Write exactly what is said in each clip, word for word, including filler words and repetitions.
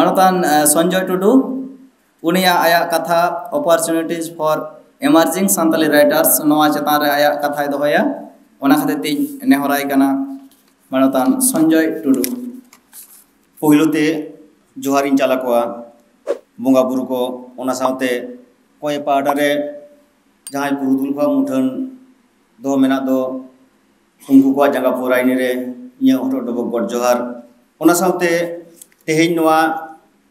ᱢᱟᱱᱚᱛᱟᱱ ᱥᱚᱧᱡᱚᱭ ᱴᱩᱰᱩ, ᱩᱱᱤᱭᱟᱜ ᱟᱭᱟᱜ ᱠᱟᱛᱷᱟ Opportunities for Emerging Santali Writers ᱱᱚᱣᱟ ᱪᱮᱛᱟᱱ ᱨᱮ ᱟᱭᱟᱜ ᱠᱟᱛᱷᱟᱭ ᱫᱚᱦᱚᱭᱟ᱾ ᱚᱱᱟ ᱠᱷᱟᱹᱛᱤᱨ ᱛᱤᱧ ᱱᱮᱦᱚᱨᱟᱭ ᱠᱟᱱᱟ ᱢᱟᱱᱚᱛᱟᱱ ᱥᱚᱧᱡᱚᱭ ᱴᱩᱰᱩ᱾ ᱯᱳᱭᱞᱳ ᱛᱮ ᱡᱚᱦᱟᱨᱤᱧ ᱪᱟᱞ ᱟᱠᱚᱣᱟ ᱵᱚᱸᱜᱟ ᱵᱩᱨᱩ ᱠᱚ, ᱚᱱᱟ ᱥᱟᱶᱛᱮ ᱠᱚᱭ ᱯᱟᱦᱴᱟ ᱨᱮ ᱡᱟᱦᱟᱸᱭ ᱯᱩᱨᱩᱫᱷᱩᱞ ᱠᱚᱣᱟᱜ ᱢᱩᱴᱷᱟᱹᱱ ᱫᱚ ᱢᱮᱱᱟᱜ ᱫᱚ, ᱩᱱᱠᱩ ᱠᱚᱣᱟᱜ ᱡᱟᱸᱜᱟ ᱯᱩᱨᱟᱭᱱᱤ ᱨᱮ ᱤᱧᱟᱹᱜ ᱦᱚᱴᱚᱜ ᱰᱚᱵᱚᱜ ᱜᱚᱰ ᱡᱚᱦᱟᱨ᱾ ᱚᱱᱟ ᱥᱟᱶᱛᱮ ᱛᱮᱦᱮᱧ ᱱᱚᱣᱟ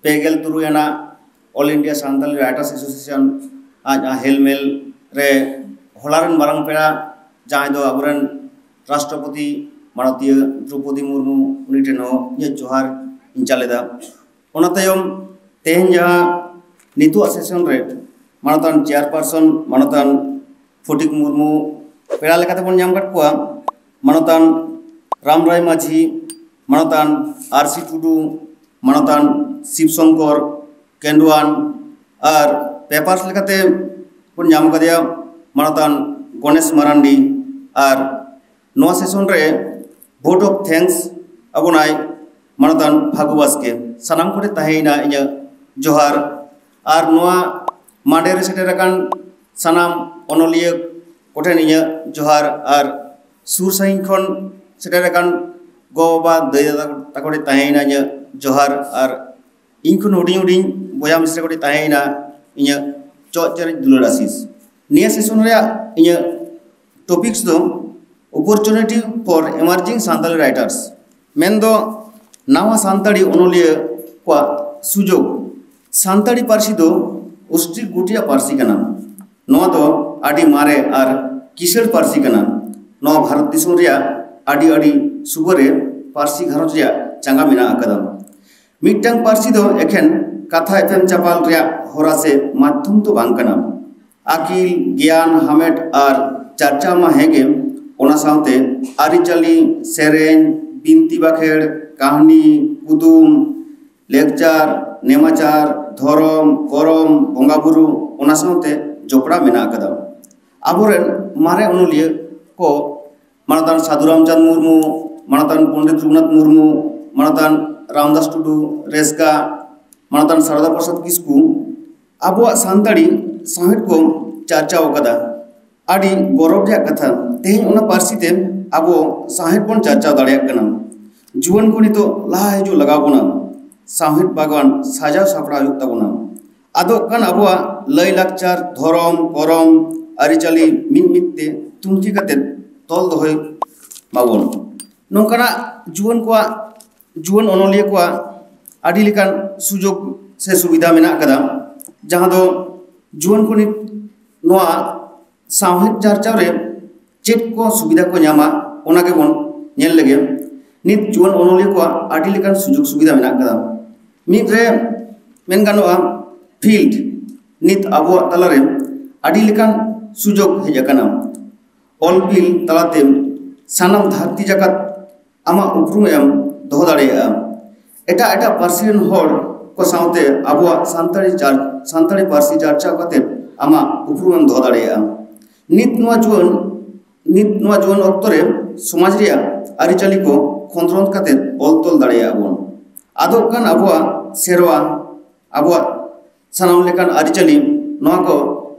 ᱯᱮ ᱜᱮᱞ ᱛᱩᱨᱩᱭ ᱟᱱᱟᱜ All India Santali Writers Association ᱟᱜ ᱦᱮᱞᱢᱮᱞ ᱨᱮ ᱦᱚᱞᱟ ᱨᱮᱱ ᱢᱟᱨᱟᱝ ᱯᱮᱲᱟ, ᱡᱟᱦᱟᱸᱭ ᱫᱚ ᱟᱵᱚᱨᱮᱱ ᱨᱟᱥᱴᱨᱚᱯᱚᱛᱤ ᱢᱟᱱᱚᱛᱤᱭᱟᱹ ᱫᱨᱚᱯᱚᱫᱤ ᱢᱩᱨᱢᱩ, ᱩᱱᱤ ᱴᱷᱮᱱ ᱦᱚᱸ ᱤᱧᱟᱹᱜ ᱡᱚᱦᱟᱨ ᱤᱧ ᱪᱟᱞ ᱮᱫᱟ᱾ ᱚᱱᱟ ᱛᱟᱭᱚᱢ ᱛᱮᱦᱮᱧ ᱡᱟᱦᱟᱸ ᱱᱤᱛᱚᱜ ᱥᱮᱥᱚᱱ ᱨᱮ ᱢᱟᱱᱚᱛᱟᱱ ᱪᱮᱭᱟᱨᱯᱟᱨᱥᱚᱱ ᱢᱟᱱᱚᱛᱟᱱ ᱯᱷᱚᱴᱤᱠ ᱢᱩᱨᱢᱩ, ᱯᱮᱲᱟ ᱞᱮᱠᱟᱛᱮ ᱵᱚᱱ ᱧᱟᱢ ᱟᱠᱟᱫ ᱠᱚᱣᱟ ᱢᱟᱱᱚᱛᱟᱱ ᱨᱟᱢᱨᱟᱭ ᱢᱟᱹᱡᱷᱤ, ᱢᱟᱱᱚᱛᱟᱱ ᱟᱨ ᱥᱤ ᱴᱩᱰᱩ, ᱢᱟᱱᱚᱛᱟᱱ ᱥᱤᱵ ᱥᱚᱝᱠᱚᱨ ᱠᱮᱱᱰᱣᱟᱱ, ᱟᱨ ᱯᱮᱯᱟᱨᱥ ᱞᱮᱠᱟᱛᱮ ᱵᱚᱱ ᱧᱟᱢ ᱟᱠᱟᱫᱮᱭᱟ ᱢᱟᱱᱚᱛᱟᱱ ᱜᱚᱱᱮᱥ ᱢᱟᱨᱟᱱᱰᱤ᱾ ᱟᱨ ᱱᱚᱣᱟ ᱥᱮᱥᱚᱱ ᱨᱮ vote of thanks ᱟᱵᱚᱱᱟᱭ ᱢᱟᱱᱚᱛᱟᱱ ᱯᱷᱟᱹᱜᱩ ᱵᱟᱥᱠᱮ᱾ ᱥᱟᱱᱟᱢ ᱠᱚᱴᱷᱮᱱ ᱛᱟᱦᱮᱸᱭᱮᱱᱟ ᱤᱧᱟᱹᱜ ᱡᱚᱦᱟᱨ᱾ ᱟᱨ ᱱᱚᱣᱟ ᱢᱟᱰᱮ ᱨᱮ ᱥᱮᱴᱮᱨ ᱟᱠᱟᱱ ᱥᱟᱱᱟᱢ ᱚᱱᱚᱞᱤᱭᱟᱹ ᱠᱚᱴᱷᱮᱱ ᱤᱧᱟᱹᱜ ᱡᱚᱦᱟᱨ, ᱟᱨ ᱥᱩᱨ ᱥᱟᱺᱜᱤᱧ ᱠᱷᱚᱱ ᱥᱮᱴᱮᱨ ᱟᱠᱟᱱ ᱜᱚ-ᱵᱟᱵᱟ, ᱫᱟᱹᱭ ᱫᱟᱫᱟ ᱛᱟᱠᱚ ᱴᱷᱮᱱ ᱛᱟᱦᱮᱸᱭᱮᱱᱟ ᱤᱧᱟᱹᱜ ᱡᱚᱦᱟᱨ᱾ ᱟᱨ ᱤᱧ ᱠᱷᱚᱱ ᱦᱩᱰᱤᱧ ᱦᱩᱰᱤᱧ ᱵᱚᱭᱦᱟ ᱢᱤᱥᱨᱟ ᱠᱚᱴᱷᱮᱱ ᱛᱟᱦᱮᱸᱭᱮᱱᱟ ᱤᱧᱟᱹᱜ ᱪᱚᱜ ᱪᱮᱨᱮᱡ ᱫᱩᱞᱟᱹᱲ ᱟᱥᱤᱥ᱾ ᱱᱤᱭᱟᱹ ᱥᱮᱥᱚᱱ ᱨᱮᱭᱟᱜ ᱤᱧᱟᱹᱜ topics ᱫᱚ Opportunity for Emerging Santali Writers, ᱢᱮᱱᱫᱚ ᱱᱟᱣᱟ ᱥᱟᱱᱛᱟᱲᱤ ᱚᱱᱚᱞᱤᱭᱟᱹ ᱠᱚᱣᱟᱜ ᱥᱩᱡᱳᱜᱽ᱾ ᱥᱟᱱᱛᱟᱲᱤ ᱯᱟᱹᱨᱥᱤ ᱫᱚ ᱚᱥᱴᱨᱤᱠ ᱜᱩᱴ ᱨᱮᱭᱟᱜ ᱯᱟᱹᱨᱥᱤ ᱠᱟᱱᱟ᱾ ᱱᱚᱣᱟ ᱫᱚ ᱟᱹᱰᱤ ᱢᱟᱨᱮ ᱟᱨ ᱠᱤᱥᱟᱹᱬ ᱯᱟᱹᱨᱥᱤ ᱠᱟᱱᱟ᱾ ᱱᱚᱣᱟ ᱵᱷᱟᱨᱚᱛ ᱫᱤᱥᱚᱢ ᱨᱮᱭᱟᱜ ᱟᱹᱰᱤ ᱟᱹᱰᱤ ᱥᱩᱵᱟᱹ ᱨᱮ ᱯᱟᱹᱨᱥᱤ ᱜᱷᱟᱨᱚᱸᱡᱽ ᱨᱮᱭᱟᱜ ᱪᱟᱸᱜᱟ ᱢᱮᱱᱟᱜ ᱟᱠᱟᱫᱟ᱾ ᱢᱤᱫᱴᱟᱝ ᱯᱟᱹᱨᱥᱤ ᱫᱚ ᱮᱠᱷᱮᱱ ᱠᱟᱛᱷᱟ ᱮᱯᱮᱢ ᱪᱟᱯᱟᱞ ᱨᱮᱭᱟᱜ ᱦᱚᱨᱟ ᱥᱮ ᱢᱟᱫᱽᱫᱷᱚᱢ ᱫᱚ ᱵᱟᱝ ᱠᱟᱱᱟ᱾ ᱟᱹᱠᱤᱞ ᱜᱮᱭᱟᱱ ᱦᱟᱢᱮᱴ ᱟᱨ ᱪᱟᱨᱪᱟᱣ ᱢᱟ ᱦᱮᱸᱜᱮ, ᱚᱱᱟ ᱥᱟᱶᱛᱮ ᱟᱹᱨᱤᱪᱟᱹᱞᱤ, ᱥᱮᱨᱮᱧ, ᱵᱤᱱᱛᱤ ᱵᱟᱠᱷᱮᱲ, ᱠᱟᱹᱦᱱᱤ, ᱠᱩᱫᱩᱢ, ᱞᱮᱠᱪᱟᱨ, ᱱᱮᱢᱟᱪᱟᱨ, ᱫᱷᱚᱨᱚᱢ, ᱠᱚᱨᱚᱢ, ᱵᱚᱸᱜᱟᱼᱵᱩᱨᱩ, ᱚᱱᱟ ᱥᱟᱶᱛᱮ ᱡᱚᱯᱲᱟᱣ ᱢᱮᱱᱟᱜ ᱟᱠᱟᱫᱟ᱾ ᱟᱵᱚᱨᱮᱱ ᱢᱟᱨᱮ ᱚᱱᱚᱞᱤᱭᱟᱹ ᱠᱚ ᱢᱟᱱᱚᱛᱟᱱ ᱥᱟᱹᱫᱷᱩ ᱨᱟᱢᱪᱟᱸᱫᱽ ᱢᱩᱨᱢᱩ, ᱢᱟᱱᱚᱛᱟᱱ ᱯᱚᱱᱰᱤᱛ ᱨᱚᱜᱷᱩᱱᱟᱛᱷ ᱢᱩᱨᱢᱩ, ᱢᱟᱱᱚᱛᱟᱱ ᱨᱟᱢᱫᱟᱥ ᱴᱩᱰᱩ ᱨᱮᱥᱠᱟ, ᱢᱟᱱᱚᱛᱟᱱ ᱥᱟᱨᱚᱫᱟ ᱯᱨᱚᱥᱟᱫᱽ ᱠᱤᱥᱠᱩ ᱟᱵᱚᱣᱟᱜ ᱥᱟᱱᱛᱟᱲᱤ ᱥᱟᱶᱦᱮᱫ ᱠᱚ ᱪᱟᱨᱪᱟᱣ ᱟᱠᱟᱫᱟ᱾ ᱟᱹᱰᱤ ᱜᱚᱨᱚᱵᱽ ᱨᱮᱭᱟᱜ ᱠᱟᱛᱷᱟ, ᱛᱮᱦᱮᱧ ᱚᱱᱟ ᱯᱟᱹᱨᱥᱤ ᱛᱮ ᱟᱵᱚ ᱥᱟᱶᱦᱮᱫ ᱵᱚᱱ ᱪᱟᱨᱪᱟᱣ ᱫᱟᱲᱮᱭᱟᱜ ᱠᱟᱱᱟ᱾ ᱡᱩᱣᱟᱹᱱ ᱠᱚ ᱱᱤᱛᱚᱜ ᱞᱟᱦᱟ ᱦᱤᱡᱩᱜ ᱞᱟᱜᱟᱣ ᱵᱚᱱᱟ, ᱥᱟᱶᱦᱮᱫ ᱵᱟᱜᱟᱱ ᱥᱟᱡᱟᱣ ᱥᱟᱯᱲᱟᱣ ᱦᱩᱭᱩᱜ ᱛᱟᱵᱚᱱᱟ᱾ ᱟᱫᱚᱜ ᱠᱟᱱ ᱟᱵᱚᱣᱟᱜ ᱞᱟᱹᱭ ᱞᱟᱠᱪᱟᱨ, ᱫᱷᱚᱨᱚᱢ, ᱠᱚᱨᱚᱢ, ᱟᱹᱨᱤᱪᱟᱹᱞᱤ ᱢᱤᱫ ᱢᱤᱫ ᱛᱮ ᱛᱩᱱᱠᱷᱤ ᱠᱟᱛᱮ ᱛᱚᱞ ᱫᱚᱦᱚᱭ ᱢᱟᱵᱚᱱ᱾ ᱱᱚᱝᱠᱟᱱᱟᱜ ᱡᱩᱣᱟᱹᱱ ᱠᱚᱣᱟᱜ, ᱡᱩᱣᱟᱹᱱ ᱚᱱᱚᱞᱤᱭᱟᱹ ᱠᱚᱣᱟᱜ ᱟᱹᱰᱤ ᱞᱮᱠᱟᱱ ᱥᱩᱡᱳᱜᱽ ᱥᱮ ᱥᱩᱵᱤᱫᱷᱟ ᱢᱮᱱᱟᱜ ᱟᱠᱟᱫᱟ, ᱡᱟᱦᱟᱸ ᱫᱚ ᱡᱩᱣᱟᱹᱱ ᱠᱚ ᱱᱤᱛ ᱱᱚᱣᱟ ᱥᱟᱶᱦᱮᱫ ᱪᱟᱨᱪᱟᱣ ᱨᱮ ᱪᱮᱫ ᱠᱚ ᱥᱩᱵᱤᱫᱷᱟ ᱠᱚ ᱧᱟᱢᱟ, ᱚᱱᱟ ᱜᱮᱵᱚᱱ ᱧᱮᱞ ᱞᱮᱜᱮ᱾ ᱱᱤᱛ ᱡᱩᱣᱟᱹᱱ ᱚᱱᱚᱞᱤᱭᱟᱹ ᱠᱚᱣᱟᱜ ᱟᱹᱰᱤ ᱞᱮᱠᱟᱱ ᱥᱩᱡᱳᱜᱽ ᱥᱩᱵᱤᱫᱷᱟ ᱢᱮᱱᱟᱜ ᱟᱠᱟᱫᱟ᱾ ᱢᱤᱫ ᱨᱮ ᱢᱮᱱ ᱜᱟᱱᱚᱜᱼᱟ, ᱯᱷᱤᱞᱰ᱾ ᱱᱤᱛ ᱟᱵᱚᱣᱟᱜ ᱛᱟᱞᱟᱨᱮ ᱟᱹᱰᱤ ᱞᱮᱠᱟᱱ ᱥᱩᱡᱳᱜᱽ ᱦᱮᱡ ᱟᱠᱟᱱᱟ᱾ ᱚᱞ ᱵᱤᱞ ᱛᱟᱞᱟᱛᱮ ᱥᱟᱱᱟᱢ ᱫᱷᱟᱹᱨᱛᱤ ᱡᱟᱠᱟᱛ ᱟᱢᱟᱜ ᱩᱯᱨᱩᱢ ᱮᱢ ᱫᱚᱦᱚ ᱫᱟᱲᱮᱭᱟᱜᱼᱟ᱾ ᱮᱴᱟᱜ ᱮᱴᱟᱜ ᱯᱟᱹᱨᱥᱤ ᱨᱮᱱ ᱦᱚᱲ ᱠᱚ ᱥᱟᱶᱛᱮ ᱟᱵᱚᱣᱟᱜ ᱥᱟᱱᱛᱟᱲᱤ ᱪᱟᱨ-, ᱥᱟᱱᱛᱟᱲᱤ ᱯᱟᱹᱨᱥᱤ ᱪᱟᱨᱪᱟᱣ ᱠᱟᱛᱮ ᱟᱢᱟᱜ ᱩᱯᱨᱩᱢ ᱮᱢ ᱫᱚᱦᱚ ᱫᱟᱲᱮᱭᱟᱜᱼᱟ᱾ ᱱᱤᱛ ᱱᱚᱣᱟ ᱡᱩᱣᱟᱹᱱ, ᱱᱤᱛ ᱱᱚᱣᱟ ᱡᱩᱣᱟᱹᱱ ᱚᱠᱛᱚ ᱨᱮ ᱥᱚᱢᱟᱡᱽ ᱨᱮᱭᱟᱜ ᱟᱹᱨᱤᱪᱟᱹᱞᱤ ᱠᱚ ᱠᱷᱚᱸᱫᱽᱨᱚᱸᱫᱽ ᱠᱟᱛᱮ ᱚᱞ ᱛᱚᱞ ᱫᱟᱲᱮᱭᱟᱜᱼᱟ ᱵᱚᱱ᱾ ᱟᱫᱚᱜ ᱠᱟᱱ ᱟᱵᱚᱣᱟᱜ ᱥᱮᱨᱣᱟ, ᱟᱵᱚᱣᱟᱜ ᱥᱟᱱᱟᱢ ᱞᱮᱠᱟᱱ ᱟᱹᱨᱤᱪᱟᱹᱞᱤ, ᱱᱚᱣᱟ ᱠᱚ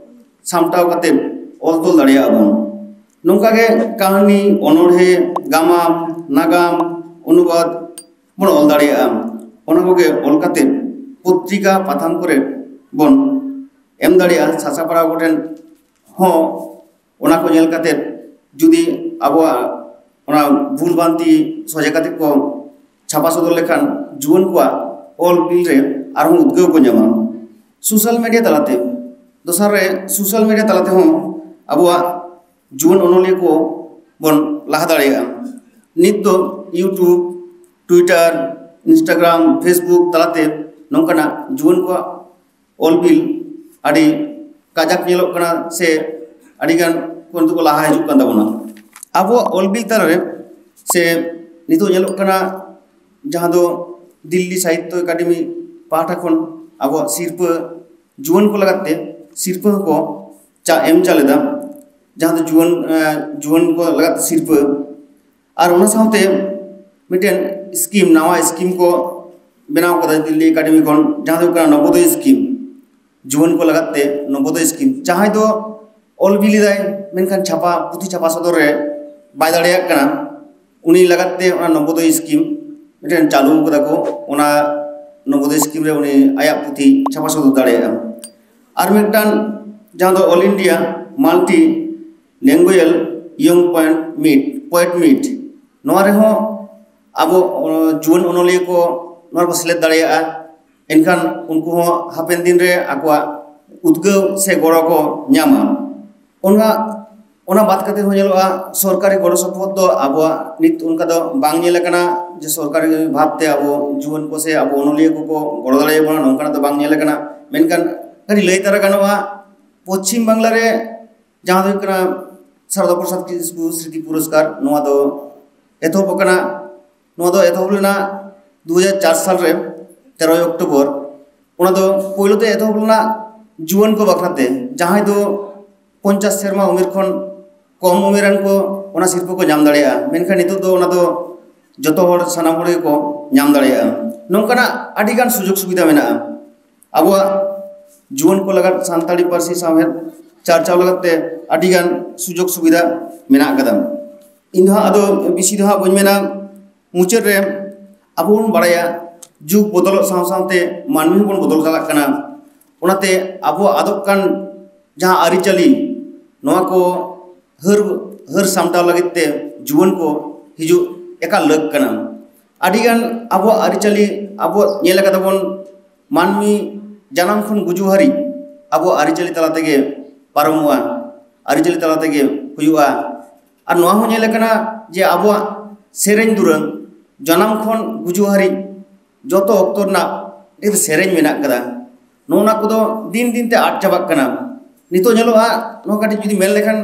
ᱥᱟᱢᱴᱟᱣ ᱠᱟᱛᱮ ᱚᱞ ᱛᱚᱞ ᱫᱟᱲᱮᱭᱟᱜᱼᱟ ᱵᱚᱱ᱾ ᱱᱚᱝᱠᱟ ᱜᱮ ᱠᱟᱹᱦᱱᱤ, ᱚᱱᱚᱬᱦᱮ, ᱜᱟᱢᱟᱢ, ᱱᱟᱜᱟᱢ, ᱚᱱᱩᱵᱟᱫ ᱵᱚᱱ ᱚᱞ ᱫᱟᱲᱮᱭᱟᱜᱼᱟ᱾ ᱚᱱᱟ ᱠᱚᱜᱮ ᱚᱞ ᱠᱟᱛᱮ ᱯᱚᱛᱨᱤᱠᱟ, ᱯᱟᱛᱷᱟᱢ ᱠᱚᱨᱮ ᱵᱚᱱ ᱮᱢ ᱫᱟᱲᱮᱭᱟᱜᱼᱟ᱾ ᱥᱟᱥᱟᱯᱲᱟᱣ ᱠᱚᱴᱷᱮᱱ ᱦᱚᱸ ᱚᱱᱟ ᱠᱚ ᱧᱮᱞ ᱠᱟᱛᱮ ᱡᱩᱫᱤ ᱟᱵᱚᱣᱟᱜ ᱚᱱᱟ ᱵᱷᱩᱞ ᱵᱷᱨᱟᱱᱛᱤ ᱥᱚᱡᱷᱮ ᱠᱟᱛᱮ ᱠᱚ ᱪᱷᱟᱯᱟ ᱥᱚᱫᱚᱨ ᱞᱮᱠᱷᱟᱱ ᱡᱩᱣᱟᱹᱱ ᱠᱚᱣᱟᱜ ᱚᱞ ᱵᱤᱞ ᱨᱮ ᱟᱨᱦᱚᱸ ᱩᱫᱽᱜᱟᱹᱣ ᱠᱚ ᱧᱟᱢᱟ᱾ ᱥᱳᱥᱟᱞ ᱢᱤᱰᱤᱭᱟ ᱛᱟᱞᱟᱛᱮ, ᱫᱚᱥᱟᱨ ᱨᱮ ᱥᱳᱥᱟᱞ ᱢᱤᱰᱤᱭᱟ ᱛᱟᱞᱟ ᱛᱮᱦᱚᱸ ᱟᱵᱚᱣᱟᱜ ᱡᱩᱣᱟᱹᱱ ᱚᱱᱚᱞᱤᱭᱟᱹ ᱠᱚ ᱵᱚᱱ ᱞᱟᱦᱟ ᱫᱟᱲᱮᱭᱟᱜᱼᱟ᱾ ᱱᱤᱛ ᱫᱚ YouTube, Twitter, Instagram, Facebook ᱛᱟᱞᱟᱛᱮ ᱱᱚᱝᱠᱟᱱᱟᱜ ᱡᱩᱣᱟᱹᱱ ᱠᱚᱣᱟᱜ ᱚᱞ ᱵᱤᱞ ᱟᱹᱰᱤ ᱠᱟᱡᱟᱠ ᱧᱮᱞᱚᱜ ᱠᱟᱱᱟ, ᱥᱮ ᱟᱹᱰᱤᱜᱟᱱ ᱠᱚ ᱱᱤᱛᱚᱜ ᱠᱚ ᱞᱟᱦᱟ ᱦᱤᱡᱩᱜ ᱠᱟᱱ ᱛᱟᱵᱚᱱᱟ᱾ ᱟᱵᱚᱣᱟᱜ ᱚᱞ ᱵᱤᱞ ᱛᱟᱞᱟᱨᱮ ᱥᱮ ᱱᱤᱛᱚᱜ ᱧᱮᱞᱚᱜ ᱠᱟᱱᱟ, ᱡᱟᱦᱟᱸ ᱫᱚ ᱫᱤᱞᱞᱤ ᱥᱟᱦᱤᱛᱛᱚ ᱮᱠᱟᱰᱮᱢᱤ ᱯᱟᱦᱴᱟ ᱠᱷᱚᱱ ᱟᱵᱚᱣᱟᱜ ᱥᱤᱨᱯᱟᱹ, ᱡᱩᱣᱟᱹᱱ ᱠᱚ ᱞᱟᱜᱟᱫ ᱛᱮ ᱥᱤᱨᱯᱟᱹ ᱦᱚᱸᱠᱚ ᱪᱟ ᱮᱢ ᱪᱟᱞ ᱮᱫᱟ, ᱡᱟᱦᱟᱸ ᱫᱚ ᱡᱩᱣᱟᱹᱱ, ᱮᱸ, ᱡᱩᱣᱟᱹᱱ ᱠᱚ ᱞᱟᱜᱟᱫ ᱛᱮ ᱥᱤᱨᱯᱟᱹ᱾ ᱟᱨ ᱚᱱᱟ ᱥᱟᱶᱛᱮ ᱢᱤᱫᱴᱮᱱ ᱥᱠᱤᱢ, ᱱᱟᱣᱟ ᱥᱠᱤᱢ ᱠᱚ ᱵᱮᱱᱟᱣ ᱠᱟᱫᱟ ᱫᱤᱞᱞᱤ ᱮᱠᱟᱰᱮᱢᱤ ᱠᱷᱚᱱ, ᱡᱟᱦᱟᱸ ᱫᱚ ᱦᱩᱭᱩᱜ ᱠᱟᱱᱟ ᱱᱚᱵᱳᱫᱚᱭ ᱥᱠᱤᱢ᱾ ᱡᱩᱣᱟᱹᱱ ᱠᱚ ᱞᱟᱜᱟᱫ ᱛᱮ ᱱᱚᱵᱳᱫᱚᱭ ᱥᱠᱤᱢ, ᱡᱟᱦᱟᱸᱭ ᱫᱚ ᱚᱞ ᱵᱤᱞ ᱮᱫᱟᱭ, ᱢᱮᱱᱠᱷᱟᱱ ᱪᱷᱟᱯᱟ, ᱯᱩᱛᱷᱤ ᱪᱷᱟᱯᱟ ᱥᱚᱫᱚᱨ ᱨᱮ ᱵᱟᱭ ᱫᱟᱲᱮᱭᱟᱜ ᱠᱟᱱᱟ, ᱩᱱᱤ ᱞᱟᱜᱟᱫ ᱛᱮ ᱚᱱᱟ ᱱᱚᱵᱳᱫᱚᱭ ᱥᱠᱤᱢ ᱢᱤᱫᱴᱮᱱ ᱪᱟᱹᱞᱩ ᱠᱟᱫᱟ ᱠᱚ᱾ ᱚᱱᱟ ᱱᱚᱵᱳᱫᱚᱭ ᱥᱠᱤᱢ ᱨᱮ ᱩᱱᱤ ᱟᱭᱟᱜ ᱯᱩᱛᱷᱤ ᱪᱷᱟᱯᱟ ᱥᱚᱫᱚᱨ ᱫᱟᱲᱮᱭᱟᱜᱼᱟ᱾ ᱟᱨ ᱢᱤᱫᱴᱟᱝ, ᱡᱟᱦᱟᱸ ᱫᱚ All India Multi Language Young Poet Meet, Poet Meet, ᱱᱚᱣᱟ ᱨᱮᱦᱚᱸ ᱟᱵᱚ, ᱚ, ᱡᱩᱣᱟᱹᱱ ᱚᱱᱚᱞᱤᱭᱟᱹ ᱠᱚ ᱱᱚᱣᱟ ᱨᱮᱠᱚ ᱥᱮᱞᱮᱫ ᱫᱟᱲᱮᱭᱟᱜᱼᱟ᱾ ᱮᱱᱠᱷᱟᱱ ᱩᱱᱠᱩ ᱦᱚᱸ ᱦᱟᱯᱮᱱ ᱫᱤᱱ ᱨᱮ ᱟᱠᱚᱣᱟᱜ ᱩᱫᱽᱜᱟᱹᱣ ᱥᱮ ᱜᱚᱲᱚ ᱠᱚ ᱧᱟᱢᱟ᱾ ᱚᱱᱟ, ᱚᱱᱟ ᱵᱟᱫ ᱠᱟᱛᱮ ᱦᱚᱸ ᱧᱮᱞᱚᱜᱼᱟ, ᱥᱚᱨᱠᱟᱨᱤ ᱜᱚᱲᱚ ᱥᱚᱯᱚᱦᱚᱫ ᱫᱚ ᱟᱵᱚᱣᱟᱜ ᱱᱤᱛ ᱚᱱᱠᱟ ᱫᱚ ᱵᱟᱝ ᱧᱮᱞ ᱟᱠᱟᱱᱟ ᱡᱮ ᱥᱚᱨᱠᱟᱨᱤ ᱵᱷᱟᱵᱽᱛᱮ ᱟᱵᱚ ᱡᱩᱣᱟᱹᱱ ᱠᱚ ᱥᱮ ᱟᱵᱚ ᱚᱱᱚᱞᱤᱭᱟᱹ ᱠᱚᱠᱚ ᱜᱚᱲᱚ ᱫᱟᱲᱮᱭᱟᱵᱚᱱᱟ, ᱱᱚᱝᱠᱟᱱᱟᱜ ᱫᱚ ᱵᱟᱝ ᱧᱮᱞ ᱟᱠᱟᱱᱟ᱾ ᱢᱮᱱᱠᱷᱟᱱ ᱠᱟᱹᱴᱤᱡ ᱞᱟᱹᱭ ᱛᱟᱨᱟ ᱜᱟᱱᱚᱜᱼᱟ, ᱯᱚᱪᱷᱤᱢ ᱵᱟᱝᱞᱟ ᱨᱮ ᱡᱟᱦᱟᱸ ᱫᱚ ᱦᱩᱭᱩᱜ ᱠᱟᱱᱟ ᱥᱟᱨᱚᱫᱟ ᱯᱨᱚᱥᱟᱫᱽ ᱠᱤᱥᱠᱩ ᱥᱨᱤᱛᱤ ᱯᱩᱨᱚᱥᱠᱟᱨ, ᱱᱚᱣᱟ ᱫᱚ ᱮᱛᱚᱦᱚᱵ ᱟᱠᱟᱱᱟ᱾ ᱱᱚᱣᱟ ᱫᱚ ᱮᱛᱚᱦᱚᱵ ᱞᱮᱱᱟ ᱫᱩ ᱦᱟᱡᱟᱨ ᱪᱟᱨ ᱥᱟᱞ ᱨᱮ, ᱛᱮᱨᱚᱭ ᱚᱠᱴᱳᱵᱚᱨ᱾ ᱚᱱᱟ ᱫᱚ ᱯᱳᱭᱞᱳ ᱛᱮ ᱮᱛᱚᱦᱚᱵ ᱞᱮᱱᱟ ᱡᱩᱣᱟᱹᱱ ᱠᱚ ᱵᱟᱠᱷᱨᱟᱛᱮ, ᱡᱟᱦᱟᱸᱭ ᱫᱚ ᱯᱚᱧᱪᱟᱥ ᱥᱮᱨᱢᱟ ᱩᱢᱮᱨ ᱠᱷᱚᱱ ᱠᱚᱢ ᱩᱢᱮᱨᱟᱱ ᱠᱚ ᱚᱱᱟ ᱥᱤᱨᱯᱟᱹ ᱠᱚ ᱧᱟᱢ ᱫᱟᱲᱮᱭᱟᱜᱼᱟ᱾ ᱢᱮᱱᱠᱷᱟᱱ ᱱᱤᱛᱚᱜ ᱫᱚ ᱚᱱᱟ ᱫᱚ ᱡᱚᱛᱚ ᱦᱚᱲ, ᱥᱟᱱᱟᱢ ᱦᱚᱲ ᱜᱮᱠᱚ ᱧᱟᱢ ᱫᱟᱲᱮᱭᱟᱜᱼᱟ᱾ ᱱᱚᱝᱠᱟᱱᱟᱜ ᱟᱹᱰᱤᱜᱟᱱ ᱥᱩᱡᱳᱜᱽ ᱥᱩᱵᱤᱫᱷᱟ ᱢᱮᱱᱟᱜᱼᱟ᱾ ᱟᱵᱚᱣᱟᱜ ᱡᱩᱣᱟᱹᱱ ᱠᱚ ᱞᱟᱹᱜᱤᱫ ᱥᱟᱱᱛᱟᱲᱤ ᱯᱟᱹᱨᱥᱤ ᱥᱟᱶᱦᱮᱫ ᱪᱟᱨᱪᱟᱣ ᱞᱟᱹᱜᱤᱫ ᱛᱮ ᱟᱹᱰᱤᱜᱟᱱ ᱥᱩᱡᱳᱜᱽ ᱥᱩᱵᱤᱫᱷᱟ ᱢᱮᱱᱟᱜ ᱟᱠᱟᱫᱟ᱾ ᱤᱧ ᱫᱚ ᱦᱟᱸᱜ ᱟᱫᱚ ᱵᱮᱥᱤ ᱫᱚ ᱦᱟᱸᱜ ᱵᱟᱹᱧ ᱢᱮᱱᱟ᱾ ᱢᱩᱪᱟᱹᱫ ᱨᱮ ᱟᱵᱚ ᱵᱚᱱ ᱵᱟᱲᱟᱭᱟ, ᱡᱩᱜᱽ ᱵᱚᱫᱚᱞᱚᱜ ᱥᱟᱶ ᱥᱟᱶᱛᱮ ᱢᱟᱹᱱᱢᱤ ᱦᱚᱸᱵᱚᱱ ᱵᱚᱫᱚᱞ ᱪᱟᱞᱟᱜ ᱠᱟᱱᱟ᱾ ᱚᱱᱟᱛᱮ ᱟᱵᱚᱣᱟᱜ ᱟᱫᱚᱜ ᱠᱟᱱ ᱡᱟᱦᱟᱸ ᱟᱹᱨᱤᱪᱟᱹᱞᱤ, ᱱᱚᱣᱟ ᱠᱚ ᱦᱟᱹᱨ, ᱦᱟᱹᱨ ᱥᱟᱢᱴᱟᱣ ᱞᱟᱹᱜᱤᱫ ᱛᱮ ᱡᱩᱣᱟᱹᱱ ᱠᱚ ᱦᱤᱡᱩᱜ ᱮᱠᱟᱞ ᱞᱟᱹᱠ ᱠᱟᱱᱟ᱾ ᱟᱹᱰᱤᱜᱟᱱ ᱟᱵᱚᱣᱟᱜ ᱟᱹᱨᱤᱪᱟᱹᱞᱤ, ᱟᱵᱚ ᱧᱮᱞ ᱟᱠᱟᱫᱟ ᱵᱚᱱ, ᱢᱟᱹᱱᱢᱤ ᱡᱟᱱᱟᱢ ᱠᱷᱚᱱ ᱜᱩᱡᱩᱜ ᱦᱟᱹᱨᱤᱡ ᱟᱵᱚᱣᱟᱜ ᱟᱹᱨᱤᱪᱟᱹᱞᱤ ᱛᱟᱞᱟ ᱛᱮᱜᱮ ᱯᱟᱨᱚᱢᱚᱜᱼᱟ, ᱟᱹᱨᱤᱪᱟᱹᱞᱤ ᱛᱟᱞᱟ ᱛᱮᱜᱮ ᱦᱩᱭᱩᱜᱼᱟ᱾ ᱟᱨ ᱱᱚᱣᱟ ᱦᱚᱸ ᱧᱮᱞ ᱟᱠᱟᱱᱟ ᱡᱮ ᱟᱵᱚᱣᱟᱜ ᱥᱮᱨᱮᱧ ᱫᱩᱨᱟᱹᱝ ᱡᱟᱱᱟᱢ ᱠᱷᱚᱱ ᱜᱩᱡᱩᱜ ᱦᱟᱹᱨᱤᱡ ᱡᱚᱛᱚ ᱚᱠᱛᱚ ᱨᱮᱱᱟᱜ ᱢᱤᱫᱴᱮᱱ ᱥᱮᱨᱮᱧ ᱢᱮᱱᱟᱜ ᱠᱟᱫᱟ᱾ ᱱᱚᱜᱼᱚ ᱱᱚᱣᱟ ᱠᱚᱫᱚ ᱫᱤᱱ ᱫᱤᱱ ᱛᱮ ᱟᱫ ᱪᱟᱵᱟᱜ ᱠᱟᱱᱟ᱾ ᱱᱤᱛᱚᱜ ᱧᱮᱞᱚᱜᱼᱟ, ᱱᱚᱣᱟ ᱠᱟᱹᱴᱤᱡ ᱡᱩᱫᱤ ᱢᱮᱱ ᱞᱮᱠᱷᱟᱱ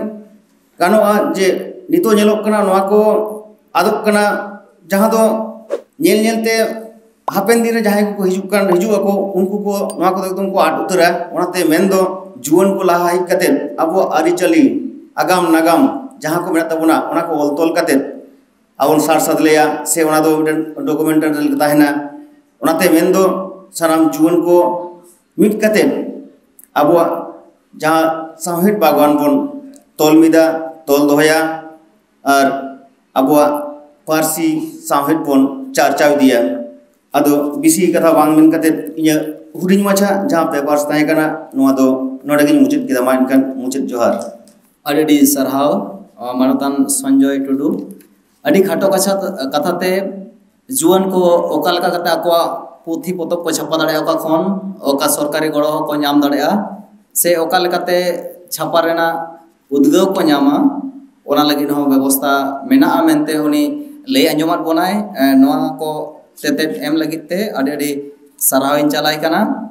ᱜᱟᱱᱚᱜᱼᱟ ᱡᱮ ᱱᱤᱛᱚᱜ ᱧᱮᱞᱚᱜ ᱠᱟᱱᱟ, ᱱᱚᱣᱟ ᱠᱚ ᱟᱫᱚᱜ ᱠᱟᱱᱟ, ᱡᱟᱦᱟᱸ ᱫᱚ ᱧᱮᱞ ᱧᱮᱞ ᱛᱮ ᱦᱟᱯᱮᱱ ᱫᱤᱱ ᱨᱮ ᱡᱟᱦᱟᱸᱭ ᱠᱚᱠᱚ ᱦᱤᱡᱩᱜ ᱠᱟᱱ, ᱦᱤᱡᱩᱜ ᱟᱠᱚ, ᱩᱱᱠᱩ ᱠᱚ ᱱᱚᱣᱟ ᱠᱚᱫᱚ ᱮᱠᱫᱚᱢ ᱠᱚ ᱟᱫ ᱩᱛᱟᱹᱨᱟ᱾ ᱚᱱᱟᱛᱮ ᱢᱮᱱᱫᱚ ᱡᱩᱣᱟᱹᱱ ᱠᱚ ᱞᱟᱦᱟ ᱦᱮᱡ ᱠᱟᱛᱮᱫ ᱟᱵᱚᱣᱟᱜ ᱟᱹᱨᱤᱪᱟᱹᱞᱤ, ᱟᱜᱟᱢ ᱱᱟᱜᱟᱢ ᱡᱟᱦᱟᱸ ᱠᱚ ᱢᱮᱱᱟᱜ ᱛᱟᱵᱚᱱᱟ, ᱚᱱᱟ ᱠᱚ ᱚᱞ ᱛᱚᱞ ᱠᱟᱛᱮᱫ ᱟᱵᱚ ᱵᱚᱱ ᱥᱟᱨ ᱥᱟᱫᱽ ᱞᱮᱭᱟ, ᱥᱮ ᱚᱱᱟ ᱫᱚ ᱢᱤᱫᱴᱮᱱ ᱰᱚᱠᱩᱢᱮᱱᱴᱟᱨᱤ ᱞᱮᱠᱟ ᱛᱟᱦᱮᱱᱟ᱾ ᱚᱱᱟᱛᱮ ᱢᱮᱱᱫᱚ, ᱥᱟᱱᱟᱢ ᱡᱩᱣᱟᱹᱱ ᱠᱚ ᱢᱤᱫ ᱠᱟᱛᱮ ᱟᱵᱚᱣᱟᱜ ᱡᱟᱦᱟᱸ ᱥᱟᱶᱦᱮᱫ ᱵᱟᱜᱽᱣᱟᱱ ᱵᱚᱱ ᱛᱚᱞ ᱢᱤᱫᱟ, ᱛᱚᱞ ᱫᱚᱦᱚᱭᱟ, ᱟᱨ ᱟᱵᱚᱣᱟᱜ ᱯᱟᱹᱨᱥᱤ ᱥᱟᱶᱦᱮᱫ ᱵᱚᱱ ᱪᱟᱨᱪᱟᱣ ᱤᱫᱤᱭᱟ᱾ ᱟᱫᱚ ᱵᱮᱥᱤ ᱠᱟᱛᱷᱟ ᱵᱟᱝ ᱢᱮᱱ ᱠᱟᱛᱮ, ᱤᱧᱟᱹᱜ ᱦᱩᱰᱤᱧ ᱢᱟᱪᱷᱟ ᱡᱟᱦᱟᱸ ᱯᱮᱯᱟᱨᱥ ᱛᱟᱦᱮᱸ ᱠᱟᱱᱟ, ᱱᱚᱣᱟ ᱫᱚ ᱱᱚᱰᱮ ᱜᱤᱧ ᱢᱩᱪᱟᱹᱫ ᱠᱮᱫᱟ᱾ ᱢᱟ ᱮᱱᱠᱷᱟᱱ ᱢᱩᱪᱟᱹᱫ ᱡᱚᱦᱟᱨ᱾ ᱟᱹᱰᱤ ᱟᱹᱰᱤ ᱥᱟᱨᱦᱟᱣ, ᱟᱸ, ᱢᱟᱱᱚᱛᱟᱱ ᱥᱚᱧᱡᱚᱭ ᱴᱩᱰᱩ᱾ ᱟᱹᱰᱤ ᱠᱷᱟᱴᱚ ᱠᱟᱪᱷᱟ ᱠᱟᱛᱷᱟ ᱛᱮ ᱡᱩᱣᱟᱹᱱ ᱠᱚ ᱚᱠᱟ ᱞᱮᱠᱟ ᱠᱟᱛᱮ ᱟᱠᱚᱣᱟᱜ ᱯᱩᱛᱷᱤ ᱯᱚᱛᱚᱵ ᱠᱚ ᱪᱷᱟᱯᱟ ᱫᱟᱲᱮᱭᱟᱜᱼᱟ, ᱚᱠᱟ ᱠᱷᱚᱱ ᱚᱠᱟ ᱥᱚᱨᱠᱟᱨᱤ ᱜᱚᱲᱚ ᱦᱚᱸᱠᱚ ᱧᱟᱢ ᱫᱟᱲᱮᱭᱟᱜᱼᱟ, ᱥᱮ ᱚᱠᱟ ᱞᱮᱠᱟᱛᱮ ᱪᱷᱟᱯᱟ ᱨᱮᱱᱟᱜ ᱩᱫᱽᱜᱟᱹᱣ ᱠᱚ ᱧᱟᱢᱟ, ᱚᱱᱟ ᱞᱟᱹᱜᱤᱫ ᱦᱚᱸ ᱵᱮᱵᱚᱥᱛᱷᱟ ᱢᱮᱱᱟᱜᱼᱟ ᱢᱮᱱᱛᱮ ᱩᱱᱤ ᱞᱟᱹᱭ ᱟᱸᱡᱚᱢᱟᱫ ᱵᱚᱱᱟᱭ᱾ ᱮᱸ, ᱱᱚᱣᱟ ᱠᱚ ᱛᱮᱛᱮᱫ ᱮᱢ ᱞᱟᱹᱜᱤᱫ ᱛᱮ ᱟᱹᱰᱤ ᱟᱹᱰᱤ ᱥᱟᱨᱦᱟᱣ ᱤᱧ ᱪᱟᱞᱟᱭ ᱠᱟᱱᱟ᱾